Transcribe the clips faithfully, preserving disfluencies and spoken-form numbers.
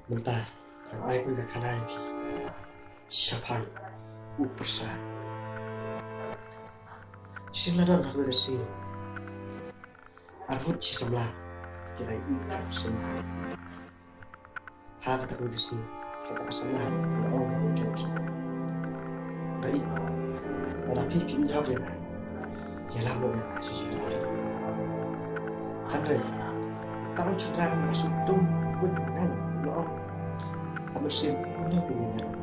Mynta ngan ai kawei ka khana ïa phi shaphang u pyrsa. Shisien la don ha kawei ka sngi, arngut shi samla ki la ïaid kam samla. Ha kata kawei ka sngi, kata ka samla ka la ong ha u jong u samla, ba ïeit, lada phi phi ïeit hok ïa nga, ïalam noh ïa nga sha u jong phi. Hynrei uta u shynrang u la sngewthuh, u la ong, ha mynsiem kumno phi ïalam,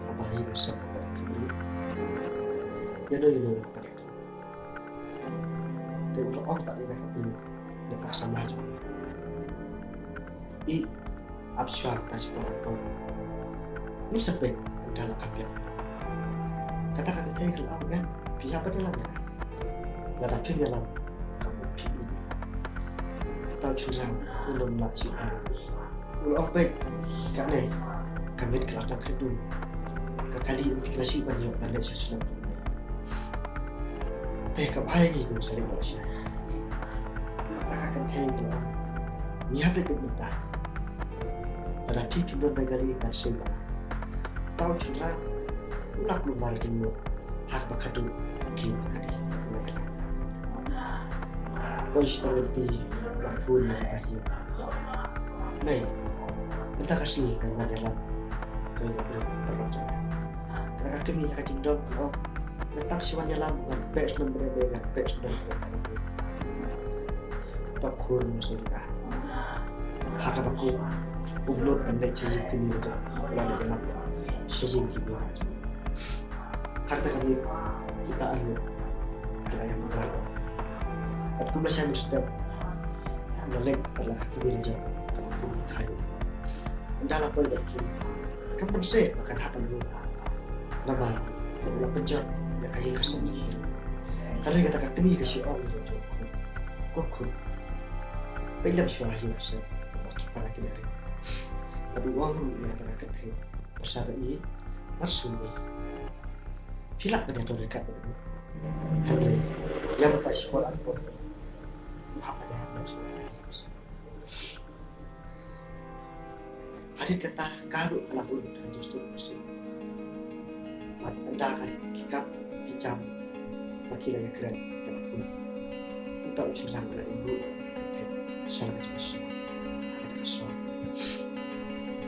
haba ïa nga sngewthuh ka dei ka briew, ïa no ïa no ka dei. Te u la ong pat ïa kata ka briew, ïa kata ka samla jong u, ïeit, ap shuwa kata shipor ka por, ngin sa peit kumta la ka peit. Kata ka kynthei ka la ong, em, phi hap ban ïalam ïa nga. Lada phim ïalam, ka mut phim ïeit ïa nga. Uta u shynrang u lum lah shuh ban ïalam. U la ong, peit, kane ka miet ka la tang khlem dum. Ka kali mynta ka la shu ban ïoh ban leit sha shnong. Te ka bha ïa ngi ba ngin sa leit noh sha. Kata ka kynthei ka la ong, ngi hap leit beit mynta. Lada phi phim don Bengali ngan sei noh. Uta u shynrang u la kulmar jingmut ha kaba khadduh ki kali. Poi sha lynti, la phone ïa i bah ïing. Mei, mynta ka sngi ngan wan ïalam. Kawei ka briew ka paralok jong nga. Kata ka kmie ha ka jingdom ka ong, nga tang shu wan ïalam, ngan beh snem bad beh, ngan beh snem bad beh. Uta u khun u sngewthuh. Ha kaba kut um nud ban leit sha ïing kmie la jong, u la leit ïalam sha ïing kmie la jong. Ha kata ka miet kita arngut ki la ïam bakla. Bad kumba la shai mynstep, la leit bad la ka kmie la jong, ka la pun khaïi. Ynda la poi bad ki, kam mynsiem ba kan hap ban rung, namar ba u la pynjot ïa ka ïing ka sem jong ki. Hynrei kata ka kmie ka shu ong ïa u khun, ko khun, peit lem shuwa ha ïing ha sem, namar ki para ki dang ring. Bad u ong ruh ïa kata ka kynthei, pyrsa ba ïeit, mar shu ïeit, phi lah ban ïadon ryngkat bad u. Hynrei ïa mynta shi kwah ar por, u hap ban ïarap mynshuwa. Hadien kata ka ruh ka la hun ha Joseph Moses. Bad ynda ka ki kam ki jam ba ki la ïakren ka la hun. Uta u shynrang u la ïeng ruh ha ka jaka shnong, ha ka jaka shnong.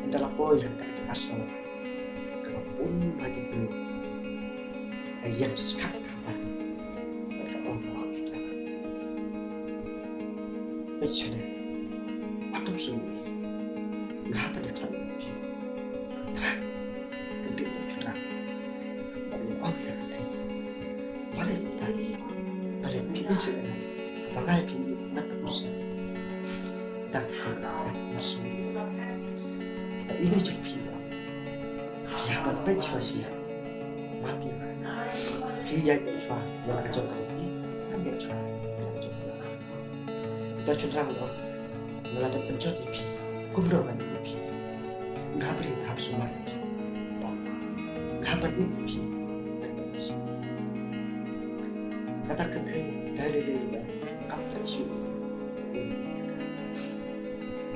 Ynda la poi ha ka jaka shnong, ka la pun ba ki briew. Ka ïeng skhat kata bad ka ong ha u kynrad, peit shane, wat ym sngew, nga hap ban ïakhlad bad phi. Trai, kyntiew tang shynrang. Bad u ong ïa ka kynthei, balei kumta? Balei phi ïeit seh ïa nga haba nga ïa phi nat ka pyrsa? Kata ka kynthei, wat sngew, haba ine jong phi, phi hap ban peit shuwa shuwa. Map ïa nga. Phi ïaid shuwa ïa la ka jong ka lynti, ngan ïaid shuwa ïa la ka jong ka lynti. Uta u shynrang u ong, nga la dep pynjot ïa phi, kumno ngan ïeit ïa phi? Nga hap ri, nga hap sumar ïa phi. Nga hap ban ïeit ïa phi. Kata ka kynthei, dei dei dei, kam pynshoi.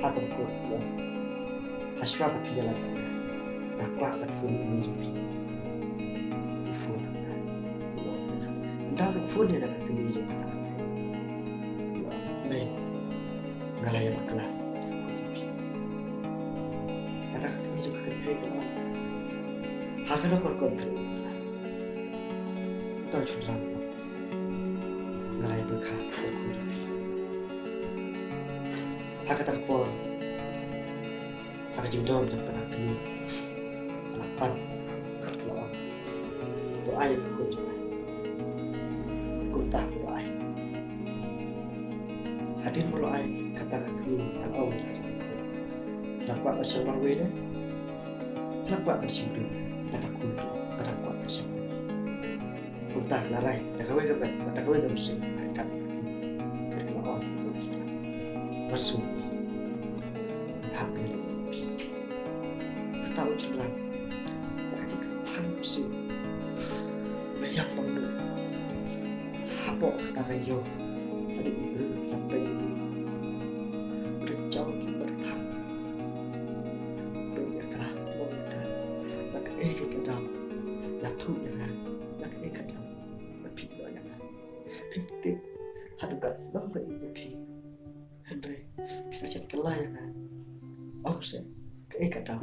Ha kaba kut, u ong, ha shuwa ba phi ïalam, nga kwah ban phone ïa i mei jong phi. U phone ïa kata. Ynda u phone ïa kata ka kmie jong kata ka kynthei, u ong, mei, nga la ïa bakla bad ka khun jong phi. Kata ka kmie jong ka kynthei ka ong, ha kano ka rukom phi la ïa bakla? Uta u shynrang u ong, nga la ïa pyrkhat ïa ka khun jong phi. Ha kata ka por, ha ka jingdon jong kata ka kmie, ka la pan bad ka la ong, to ai ïa ka khun jong nga. Kumta u la ai. Hadien ba u la ai, kata ka kmie ka la ong, ka dang kwah ban shong marwei ne ka la kwah ban shim briew? Kata ka khun ruh ka dang kwah ban shong marwei. Kumta ka la rai da kawei ka met bad da kawei ka mynsiem ha ka kmie. Bad ka la ong, to u shynrang, wat sngew, hap ban ïaleh bad phi. Kata u shynrang, da ka jingkyrpad mynsiem, u la ïam pang noh hapoh kata ka ïew. Haduh ki briew ki la peit ïa u, u la jaw ki Ba ïa nga, ong se kaei ka daw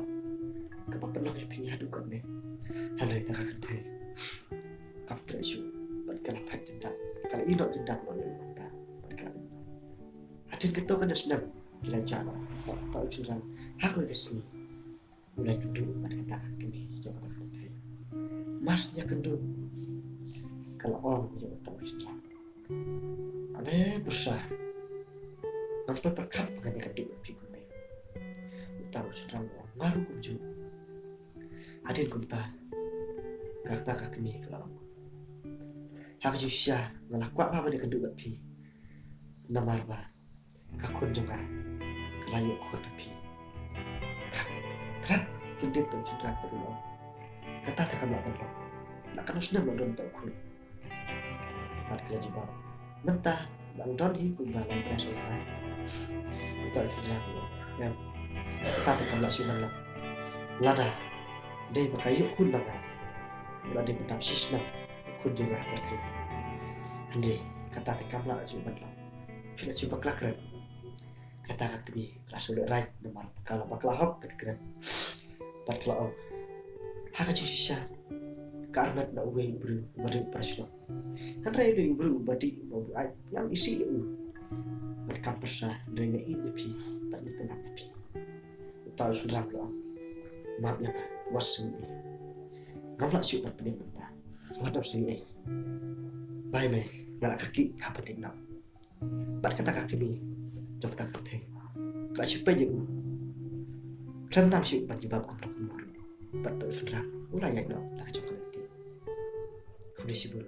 kaba pynlong ïa phi haduh katne. Hynrei kata ka kynthei kam treh shuh bad ka la phet jyndat, ka la ïeh noh jyndat noh ïa u nongta bad ka la ïeh noh. Hadien katto katne snem ki la jah noh. Uta u shynrang ha kawei ka sngi u la ïakynduh bad kata ka kmie jong kata ka kynthei. Mar ïakynduh ka la ong ïa uta u shynrang, ale pyrsa, ngan poi pyrkhat ba ngan ïakynduh bad phi kumne. Uta u shynrang u ong, nga ruh kumjuh. Hadien kumta kata ka kmie ka la ong, ha ka jingshisha nga la kwah bha ban ïakynduh bad phi, namar ba ka khun jong nga ka la ïoh khun na phi. Khat khat kyndit uta u shynrang bad u ong, kata te kam lah ban long. La katno snem la don uta u khun? Bad ki la jubab, mynta la don hi kumba lai bnai saw bnai. Uta u shynrang u ong, em, kata te kam lah shuh ban long. Lada dei ba ka ïoh khun na nga, u la dei ban dap shisnem u khun jong nga ha pyrthei. Hynrei kata te kam lah shuh ban long. Phi la shu bakla kren. Kata ka kmie ka la shu lehraiñ namar ka la bakla hok bad kren. Bad ka la ong, ha ka jingshisha ka armet na uwei u briew uba dei u para shnong. Hynrei uwei u briew uba dih uba buaid, ngam isih ïa u. Bad kam pyrsa, hynrei nga ïeit ïa phi bad nga itynnad ïa phi. Uta u shynrang u la ong, map ïa nga, wat sngew ei. Ngam lah shuh ban pynim mynta. Wat nym sngew ei. Bye bye, nga la kyrkieh ha ban leit noh. Bad kata ka kmie jong kata ka kynthei ka la shu peit ïa u, khlem tang shuh ban jubab kumno kumno ruh. Bad uta u shynrang u la ïaid noh na ka jong ka lynti. Khublei shibun.